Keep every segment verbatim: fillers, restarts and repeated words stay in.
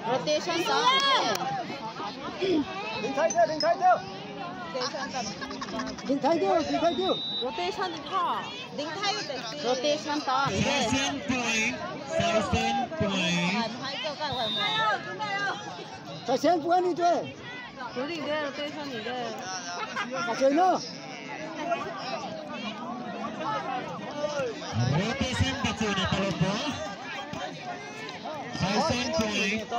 Rotation ta. Ding thai diu, ding thai diu. Ding thai diu, ding thai diu. Rotation ta. Ding thai diu. Rotation ta. Thousand point, thousand point. Thousand point ni tu. Rotation ni de. Kachei na. Rotation kachei na talo po. Thousand point.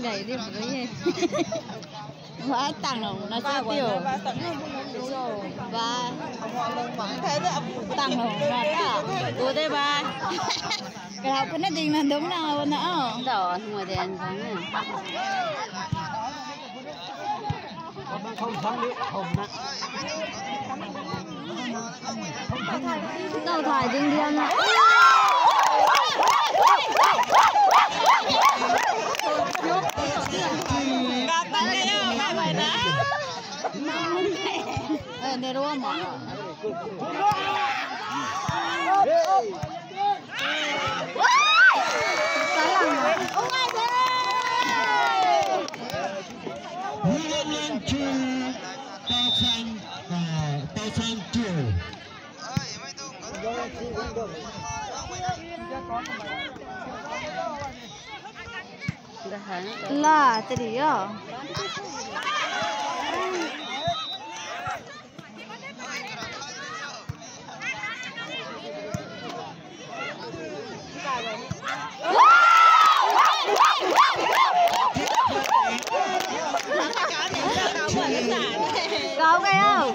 Gai di bro ye. Ba tang lo na sa tiu. Ba tang lo na ta. Tu de ba. Kau pun na ding na dong na na o. Dao hmua den sang na. Nau thai ding diam na. Eh, nero ma. Thousand, uh, thousand two. La, tadi yo. Kau kau.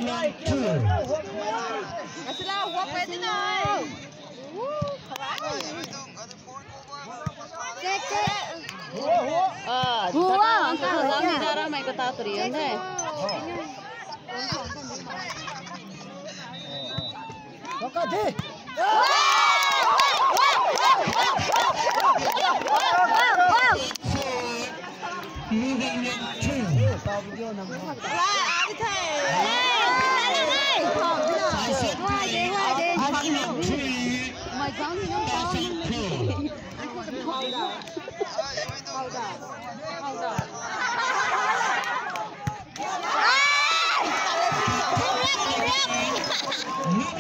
Check, check. Ah, hua, hua, hua, hua. Zara mai kata turi ande.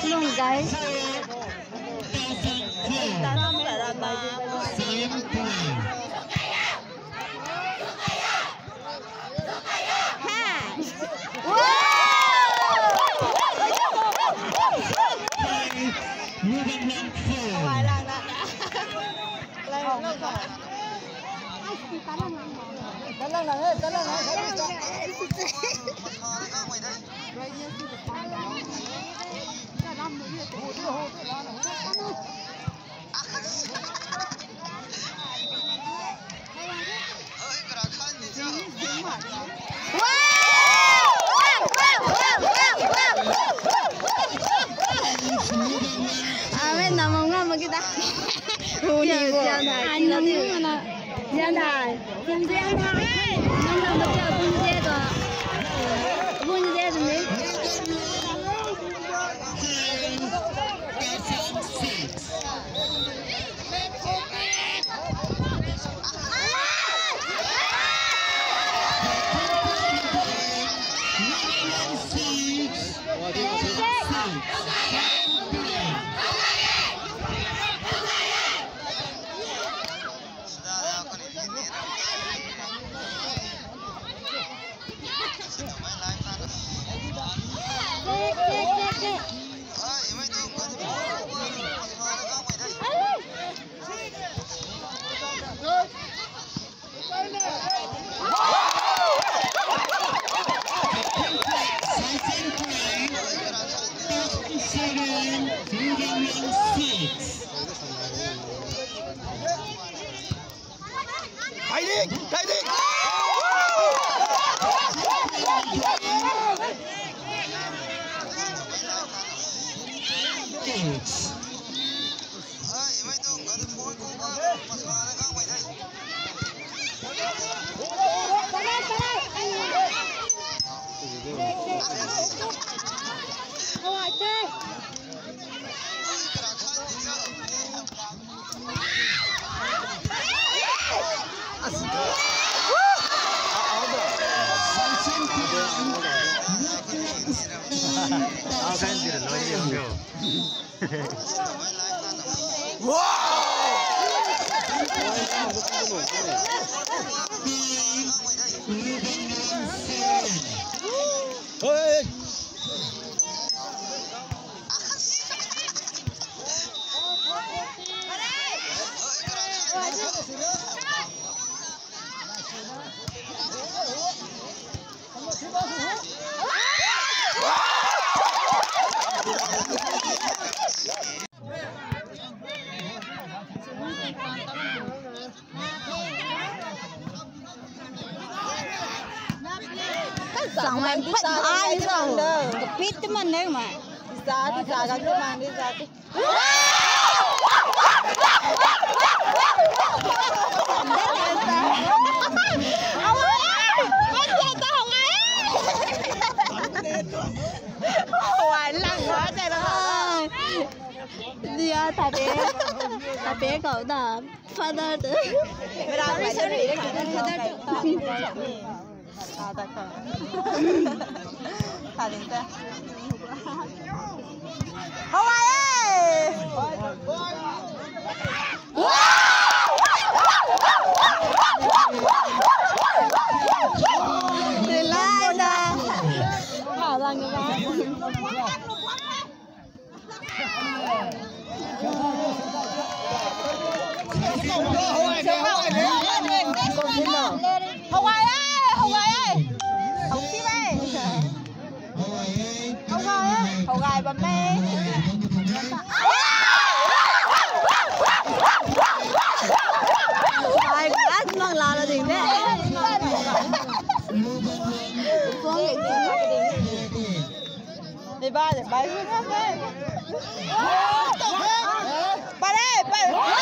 Hello, guys. Ame namang ngam kita. Huni bo. Ai namang ngam na. Zian dai. Zian dai. Nang na bacha bun je to. Bun je to ni. Six. Hiding! Hiding! Sang man phat ai zau. Kapit tu man neu mai. Za tu za gan tu man di za tu. Dia tabe, tabe kau da father tu. Sorry, sorry, father tu. Hawai e! Relay da. Hawai e, Hawai e. Hau si e. Hawai e, Hawai bam e. Ai, at mang la la ding de. Bye bye, bye. Pare, pare. Pare, pare, pare.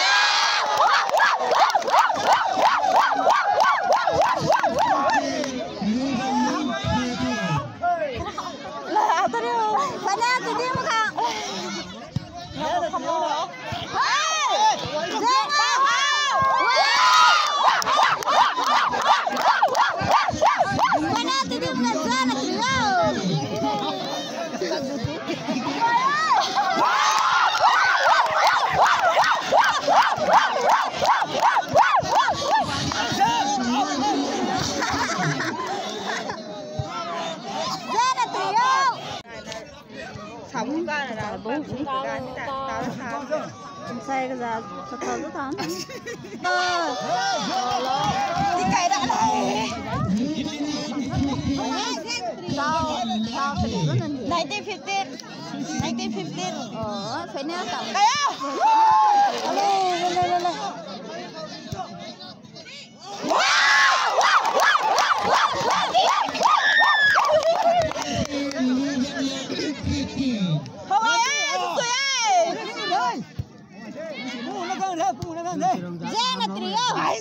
Sai ka za, sa thau tu tan. Di kai da lai. Nineteen fifteen. Nineteen fifteen. Oh, final ta. Kaya. Ale, ale, ale. Hawai e, sui e. Zena trio. Ai,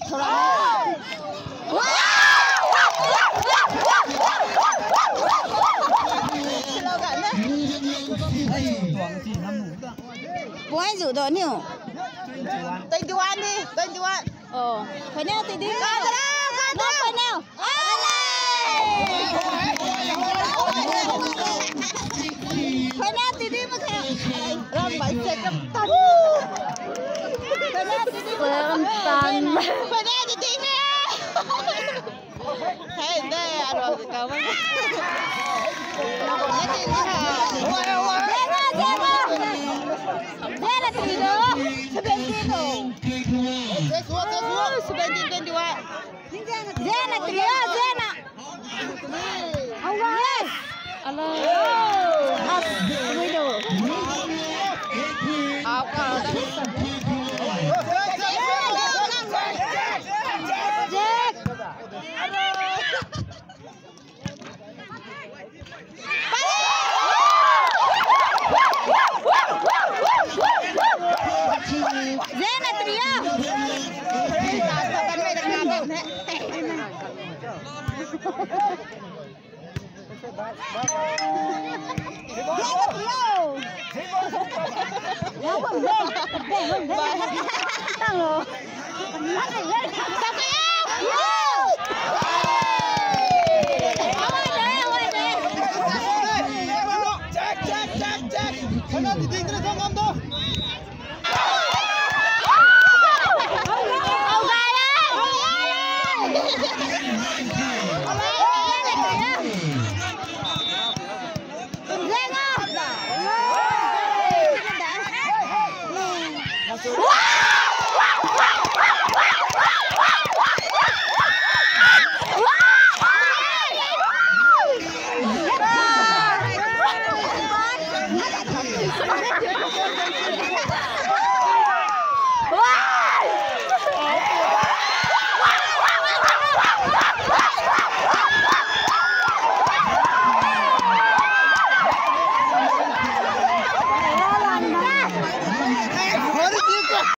thora. Point zu do niu. Twenty-one di, twenty-one. Oh, final ti di. Kadra, kadra. No, final. Ale! Penalty di mak khe. Ram bai se kam tan. Penalty di mak khe. Penalty di me. Hey, de, aro se kam. Zena, Zena. Zena, three do. Seventeen do. Seventeen, twenty-one. Zena, three do, Zena. Yes! Hello. As, we do. Jack!